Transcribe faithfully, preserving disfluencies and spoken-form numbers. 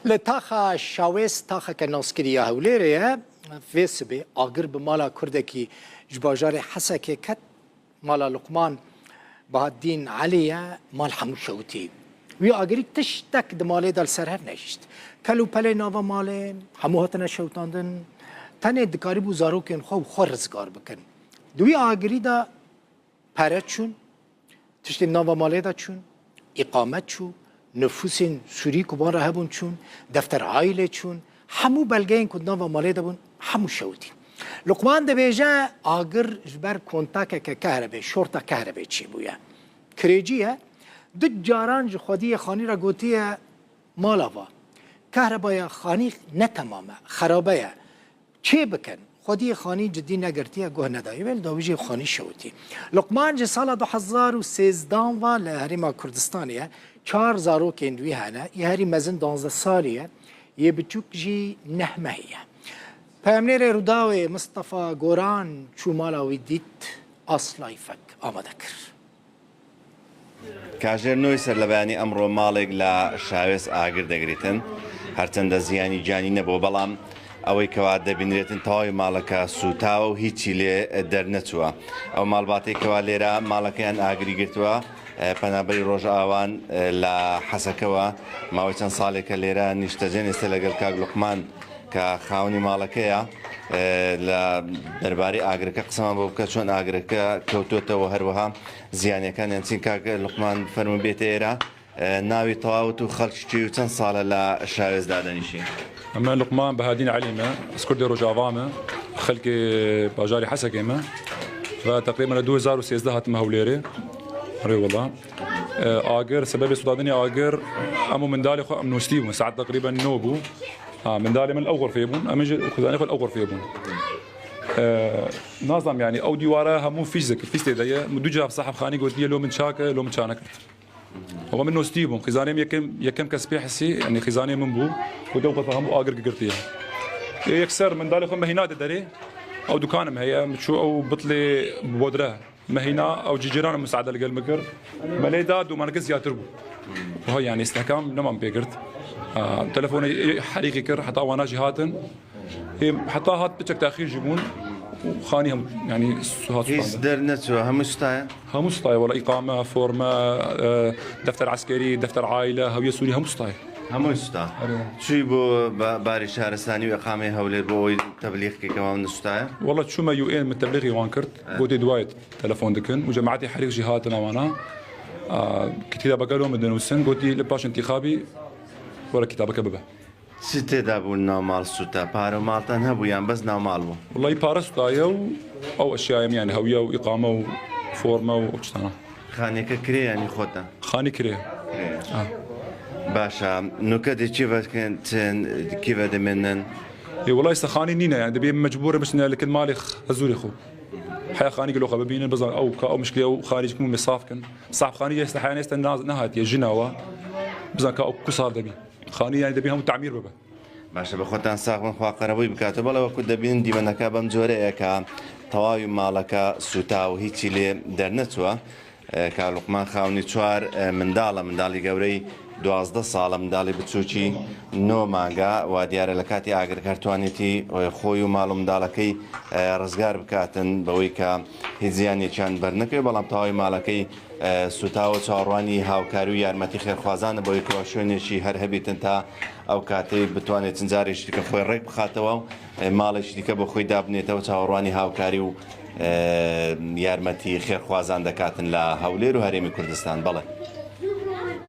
Li taxa Şawêz, taxeke naskirî ya Hewlêrê ye. Vê sibê agir bi mala Kurdekî ji bajarê Hesekê ket. Mala Luqman Bahaddîn Elî ye, mal hemû şewitî. Wî agirî tiştek di malê de li ser hev nehişt. Kel û pelê nava malê hemû hatine şewitandin. Tenê dikarîbû zarokên xwe û xwe rizgar bikin. Di wî agirî de pere çûn, tiştên nava malê de çûn, îqamet çû, nifûsên Sûrî ku van re hebûn çûn, defter aîlê çûn, hemû belgeyên ku di nava malê de bûn, hemû şewitîn. Luqman dibêje, agir ji ber kontakeke kehrebê, şorta kehrebê çêbûye. Kirêcî ye, du caran ji xwediyê xanî re gotiye, mala va, kehrebaya xanî ne temam e, xerabe ye. Çê bikin. Xwediyê xanî cidî negirtiye, guh nedayê wê, li dawî jî xanî şewitî. Luqman ji sala du hezar û sêzdehan ve li Herêma Kurdistanê ye. Çar zarokên wî hene. Yê herî mezin duwazdeh salî ye. Yê biçûk jî neh mehî ye. Peyamnêrê Rûdawê Mistefa Goran çû mala wî dît, asla yî fek amade kir. کاژێر نۆی سەرلەبەیانی ئەمڕۆ ماڵێک لە شاوێس ئاگر دەگریتن. هەرچەندە زیانی جانی نەبوو، بەڵام ئەوەی کەوا دەبینرێتن تەواوی ماڵەکە سووتاوە و هیچی لێ دەرنەچووە. ئەو ماڵباتەی کەوا لێرە ماڵەکەیان ئاگری گرتووە، پەنابەری ڕۆژئاوان لە حەسەکەوە ماوەی چەند ساڵێکە لێرە نیشتەجێن. ئێستا لەگەڵ کاک لوقمان کە خاوەنی ماڵەکەیە، لە دەربارەی ئاگرەکە قسەمان بۆ بکە، چۆن ئاگرەکە کەوتوتەوە، هەروەها زیانیەکانیان چین. کاک لوقمان، فەرمو بێتە ئێرە، ناوی تەواوت و خەڵکی چی و چەند ساڵە لە شاوێز دادەنیشی؟ ئەمە لوقمان بەهادین عەلی مە، ئەس کوردێ ڕۆژاوا مە، خەلکێ باژاری حەسەکێ مە و تقریبا لە دوو هەزار و سێزدە هاتمە هەولێرێ. ڕێ وەڵا ئاگر، سەبەبێ سوودادنی ئاگر، ئەم و منداڵی خۆ ئەم نوستی بوون، ساعت تقریبا نۆ بوو. ها، منداڵی من ئەو غرفەیە بوون، ئەمن ژێ خزانەی خۆ ئەو غرفەیە بوون. ئە، نازانم، یعنی، ئەو دیوارە هەموو فیزێک، فیزێ دەیە. دوو جار سەحەب خانی گوتی، لۆ من چاکە، لۆ من چا نەکرد. ئەوە من نوستی بووم، خزانەی یەکەم، یەکەم کەس پێ حسی، یعنی، خزانەی من بوو، گوتی، ئەو غرفە هەموو ئاگر گرتیە. ئێ، یەکسەر منداڵی خۆ مەهینا دەدەرێ، ئەو دوکانم هەیە، من چوو ئەو بتڵێ بۆدرە. مەهینا ئەو جیجێرانە مساعدە لەگەل مکرد. مەلێدا دوومانەکە زیاتر بوو. وە یعنی ئێستاکام نەمان پێگرت. ئا، تەلەفۆنی حەریقی کرد، حتا واناژی هاتن. ئێ، حتا هات بچەک تاخیر ژی بوون. و خانی هەم، یعنی، سوهات هیچ سوپاندە. دەرنەچووە، هەموو سوتایە؟ هەموو سوتایە، وەڵا ئیقامە، فۆرمە، ئە، دەفتەر عەسکەری، دەفتەر عائلە، هەویە سووری هەموو سوتایە. هەمووی سوتا؟ ئەرێ. چووی بۆ با-، باری شارستانی و ئیقامەی هەولێر بۆ ئەوەی تەبلیغ کەی کەماون سوتایە؟ وەڵا چوومە یو ئێن من تەبلیغی وان کرد، ئە. گوتی دوایت تەلەفۆن دکن و جەماعەتی حەریق ژی هاتن ئەوانە. ئا، کتابەکە لۆ من دەنووسن، گوتی لە پاش انتخابی وەرە کتابەکە ببە. چی تێدا بوو ناو ماڵ سوتا؟ پارە و ماڵتان هەبوو یان بەس ناو ماڵ بوو؟ وڵی پارە سوتایە و ئەو ئەشیایە میان هەویە و ئیقامە و فۆرمە و ئەو شتانە. خانەکە کرێ یانی خۆتە؟ خانی کرێ. کرێ. ئا. باشە، نوکە دێ چی بەکەن، چەند کی بە دەمێنن؟ ئێ، وڵی ئێستا خانی نینە، یعنی دەبێ مەجبورە بچنە لەکن ماڵی خ-، هەزوری خۆ. حیا خانی گلۆخە ببینن، بزان ئەو کە ئەو مشکلی ئەو خارج کم مێ صاف کن. صاحب خانی ئێستا حیان ئێستا ناز-، نەهاتیە ژنەوە. بزان کە ئەو کو ساڵ دەبی. خانی یعنی دەبێ هەموو تعمیر ببە. باشە، بە خۆتان ساغ بن، خوا قەرەبووی بکاتەوە. بەڵێ وەکو دەبینن دیمەنەکە بەم جۆرەیە کە تەواوی ماڵەکە سوتا و هیچی لێ دەرنەچووە. ئە، کاک لوقمان خاونی چوار، ئە، منداڵە، منداڵی گەورەی دوازدە ساڵە، منداڵی بچووکی نۆ مانگە و دیارە لە کاتی ئاگرکە هەر توانێتی، ئە، خۆی و ماڵ و منداڵەکەی، ئە، ڕزگار بکاتن بەوەی کە هیچ زیانێکیان بەرنەکەوێت، بەڵام تەواوی ماڵەکەی ئە، سوتاوە. چاوەڕوانی هاوکاری و یارمەتی خێرخوازانە بۆی کەوا شوێنێکی هەر هەبیتن تا ئەو کاتەی بتوانێت چەند جارێکی دیکە خۆی ڕێک بخاتەوە و، ئە، ماڵێکی دیکە بۆ خۆی دابنێتەوە. چاوەڕوانی هاوکاری و، ئە، یارمەتی خێرخوازان دەکاتن لە هەولێر و هەرێمی کوردستان. بەڵێ.